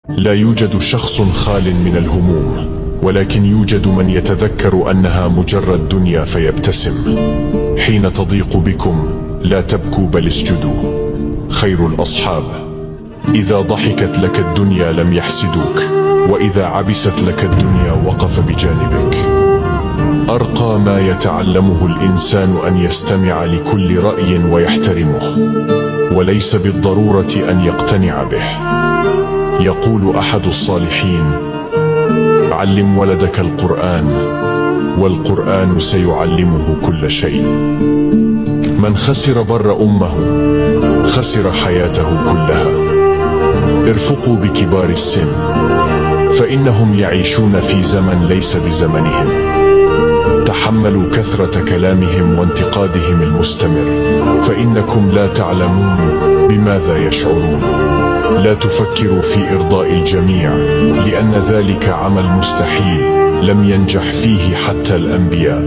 لا يوجد شخص خال من الهموم، ولكن يوجد من يتذكر أنها مجرد دنيا فيبتسم. حين تضيق بكم لا تبكوا بل اسجدوا. خير الأصحاب إذا ضحكت لك الدنيا لم يحسدوك، وإذا عبست لك الدنيا وقف بجانبك. أرقى ما يتعلمه الإنسان أن يستمع لكل رأي ويحترمه، وليس بالضرورة أن يقتنع به. يقول أحد الصالحين: علم ولدك القرآن، والقرآن سيعلمه كل شيء. من خسر بر أمه خسر حياته كلها. ارفقوا بكبار السن، فإنهم يعيشون في زمن ليس بزمنهم. تحملوا كثرة كلامهم وانتقادهم المستمر، فإنكم لا تعلمون بماذا يشعرون. لا تفكروا في إرضاء الجميع، لأن ذلك عمل مستحيل لم ينجح فيه حتى الأنبياء.